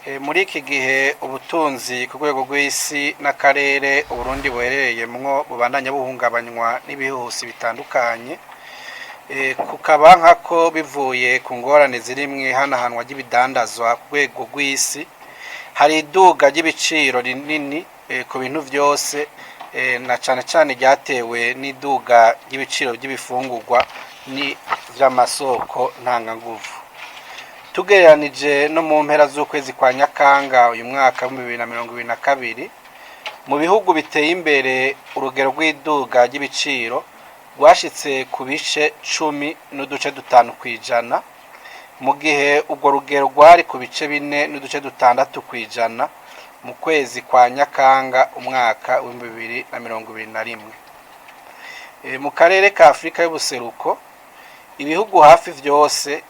Muri iki gihe ubutunzi ku rwego rw'isi n'akarere Uburundi buherereyemwo bubandanya buhungabanywa n'ibihuhusi bitandukanye, kukaba nkako bivuye ku ngorane ziri mw'ihanahanwa ry'ibidandazwa ku rwego rw'isi, hari iduga ry'ibiciro rinini ku bintu vyose, na cane cane ryatewe n'iduga ry'ibiciro vy'ibifungurwa n'ivy'amasoko ntanganguvu. Tugereranije no mu mpera z'ukwezi kwa Nyakanga uyu mwaka w'2022, mu bihugu biteye imbere urugero rw'iduga ry'ibiciro rwashitse ku bice 10.5 kw'ijana, mu gihe urwo rugero rwari ku bice 4.6 kw'ijana mu kwezi kwa Nyakanga umwaka w'2021. Mu karere ka Afrika y'ubuseruko, ibihugu hafi vyose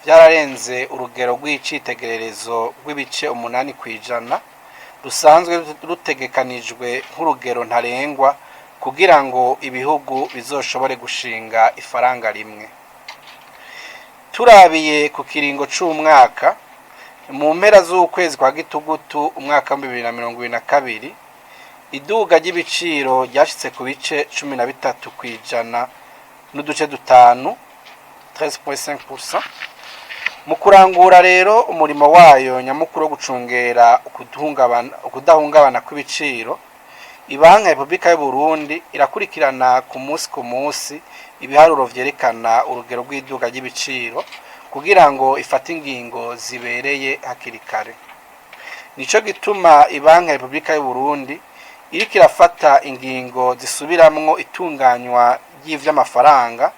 vyararenze urugero rw'icitegererezo rw'ibice 8 kw'ijana rusanzwe rutegekanijwe nk'urugero ntarengwa kugira ngo ibihugu bizoshobore gushinga ifaranga rimwe. Turabiye ku kiringo c'umwaka, mu mpera z'ukwezi kwa Gitugutu umwaka w'2022, iduga ry'ibiciro ryashitse ku bice 13 kw'ijana n'uduce dutanu, 13.5%. Mu kurangura rero umurimo wayo nyamukuru wo gucungera ukudahungabana kw'ibiciro, Ibanki ya Repubulika y'Uburundi irakurikirana ku munsi ku munsi ibiharuro vyerekana urugero rw'iduga ry'ibiciro kugira ngo ifate ingingo zibereye hakiri kare. Nico gituma Ibanki ya Repubulika y'Uburundi iriko irafata ingingo zisubiramwo itunganywa ry'ivy'amafaranga,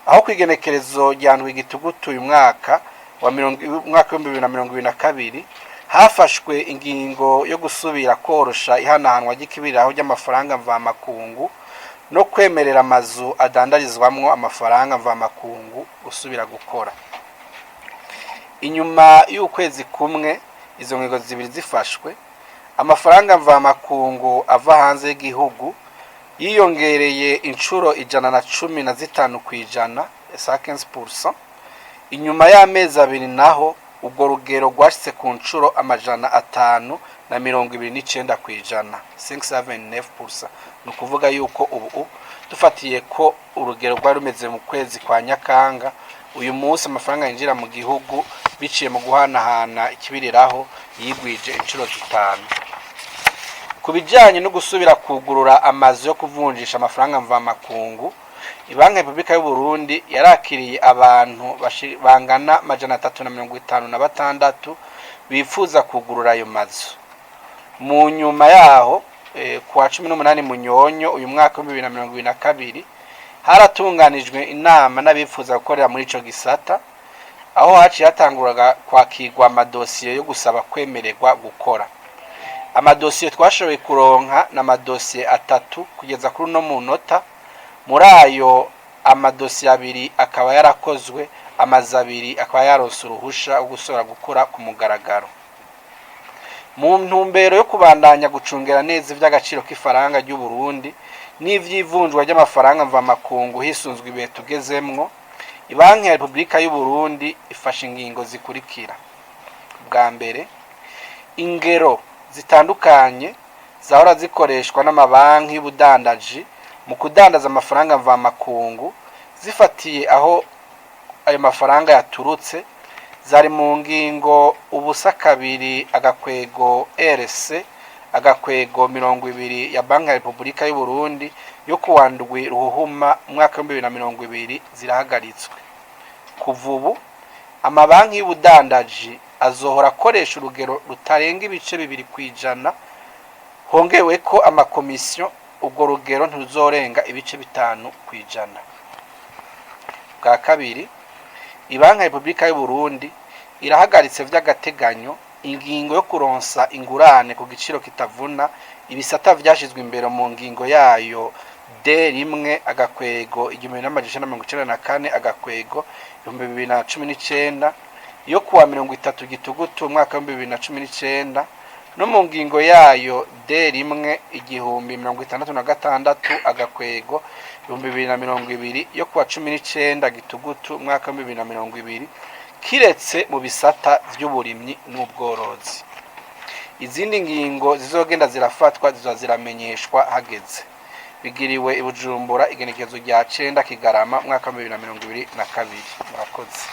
aho kw'igenekerezo rya 7 Gitugutu uyu mwaka wa umwaka w'2022 hafashwe ingingo yo gusubira korosha ihanahanwa ry'ikibiriraho ry'amafaranga mvamakungu no kwemerera amazu adandarizwamwo amafaranga mvamakungu gusubira gukora. Inyuma y'ukwezi kumwe izo ngingo zibiri zifashwe, amafaranga mvamakungu ava hanze y'igihugu yiyongereye incuro 115 kw'ijana, 115%. Inyuma y'amezi 2 naho urwo rugero rwashitse ku ncuro 529 kw'ijana, 579%. Ni ukuvuga yuko ubu, dufatiye ko urugero rwari rumeze mu kwezi kwa Nyakanga, uyu munsi amafaranga yinjira mu gihugu biciye mu guhanahana ikibiriraho yigwije incuro 5. Ku bijanye no gusubira kugurura amazu yo kuvunjisha amafaranga mvamakungu, Ibanki ya Repubulika y'Uburundi yarakiriye abantu bangana 356 bifuza kugurura ayo mazu. Mu nyuma yaho, kuwa 18 Munyonyo uyu mwaka w'2022, haratunganijwe inama n'abifuza gukorera muri ico gisata, aho haciye hatanguraga kwakirwa amadosiye yo gusaba kwemererwa gukora. Amadosiye twashoboye kuronka ni amadosiye 3 kugeza kuri uno munota. Muri ayo, amadosiye 2 akaba yarakozwe, amazu 2 akaba yaronse uruhusha rwo gusubira gukora ku mugaragaro. Mu ntumbero yo kubandanya gucungera neza ivy'agaciro k'ifaranga ry'u Burundi n'ivy'ivunjwa ry'amafaranga mvamakungu hisunzwe ibihe tugezemwo, Ibanki ya Repubulika y'u Burundi ifashe ingingo zikurikira: Bwa mbere, ingero zitandukanye zahora zikoreshwa n'amabanki y'ubudandaji mu kudandaza amafaranga mvamakungu zifatiye aho ayo mafaranga yaturutse, zari mu ngingo 02/RC-20 ya Banki ya Repubulika y'u Burundi yo kuwa 7 Ruhuhuma umwaka w'2020, zirahagaritswe. Kuva ubu, amabanki y'ubudandaji azohora akoresha urugero rutarenga ibice 2 kw'ijana, hongewe ko amakomisiyo, urwo rugero ntiruzorenga ibice 5 kw'ijana. Bwa kabiri, Ibanki ya Repubulika y'u Burundi irahagaritse vy'agateganyo ingingo yo kuronsa ingurane ku giciro kitavuna ibisata vyashizwe imbere mu ngingo yayo D1-1994/2019 yo kuwa 30 Gitugutu umwaka w'2019, no mu ngingo yayo D1 1066/2020 yo kuwa 19 Gitugutu umwaka w'2020. Kiretse mu bisata vy'uburimyi n'ubworozi. Izindi ngingo zizogenda zirafatwa zizoza ziramenyeshwa hageze. Bigiriwe i Bujumbura, igenekerezo rya 9 Kigarama, umwaka wa 2022. Murakoze.